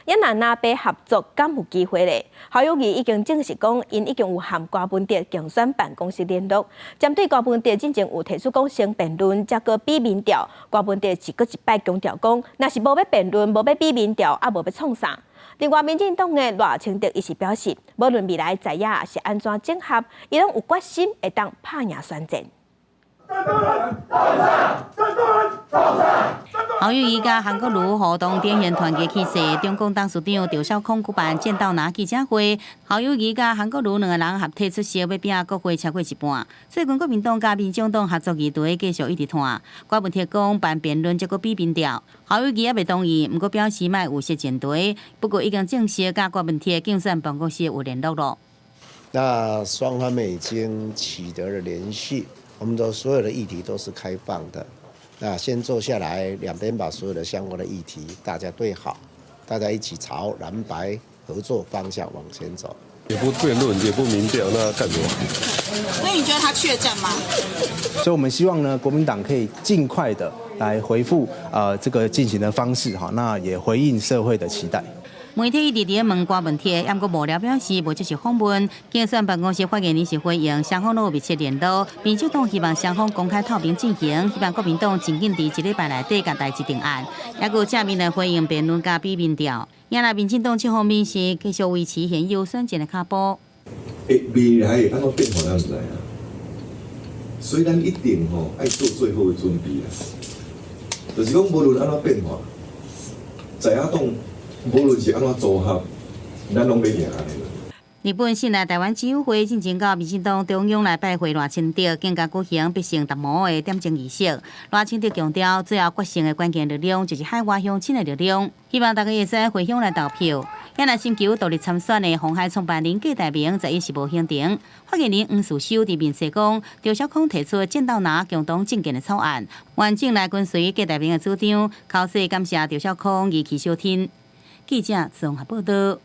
也若藍白合作敢有機會咧？侯友宜已經證實講，𪜶已經有和柯文哲競選辦公室聯絡，針對柯文哲進前有提出講先辯論，才閣比民調，柯文哲是閣一擺強調講，若是無欲辯論，無欲比民調，也無欲創啥。另外，民進黨的賴清德伊是表示，無論未來在野是按怎整合，伊攏有決心會當拍贏選戰。侯友宜佮韓國瑜互動展現團結氣勢。中共董事長趙少康舉辦見到拿記者會，侯友宜佮韓國瑜兩個人合體出席，欲拚國會超過一半。最近國民黨佮民眾黨合作議題繼續一直拖。柯文哲講辦辯論才閣比民調，侯友宜猶未同意，毋過表示莫預設前提。不過已經證實佮柯文哲競選辦公室有聯絡囉。那雙方面已經取得了聯繫，我們的所有的議題都是開放的。那先坐下來，兩邊把所有的相關的議題大家對好，大家一起朝藍白合作方向往前走。也不辯論，也不民調，那幹什麼？那你覺得他怯戰嗎？所以我們希望呢，國民黨可以盡快的來回復這個進行的方式哈，那也回應社會的期待。媒體一直佇咧問柯文哲，毋過幕僚表示無接受訪問。競選辦公室發言人是回應，雙方攏有密切聯絡。民主黨希望雙方公開透明進行，希望國民黨盡緊佇一禮拜內底共代誌定案，猶閣有正面來回應辯論佮比民調。也若民進黨這方面是繼續維持現有選戰的腳步。欸，未來會按怎變化，咱毋知影，所以咱一定吼愛做最好的準備啊。就是講，無論按怎變化，在野黨無論是按怎組合，咱攏欲贏的。日本信賴台灣之友會進前到民進黨中央來拜會賴清德，更加舉行必勝達摩的點燈儀式。賴清德強調，最後決勝的關鍵力量就是海外鄉親的力量，希望大家會使回鄉來投票。也若尋求獨立參選的鴻海創辦人郭台銘，十一是無行程。發言人黃士修佇面冊講，趙少康提出見到拿共同政見的草案，完整來跟隨郭台銘的主張，口說感謝趙少康義氣相挺。記者綜合報道。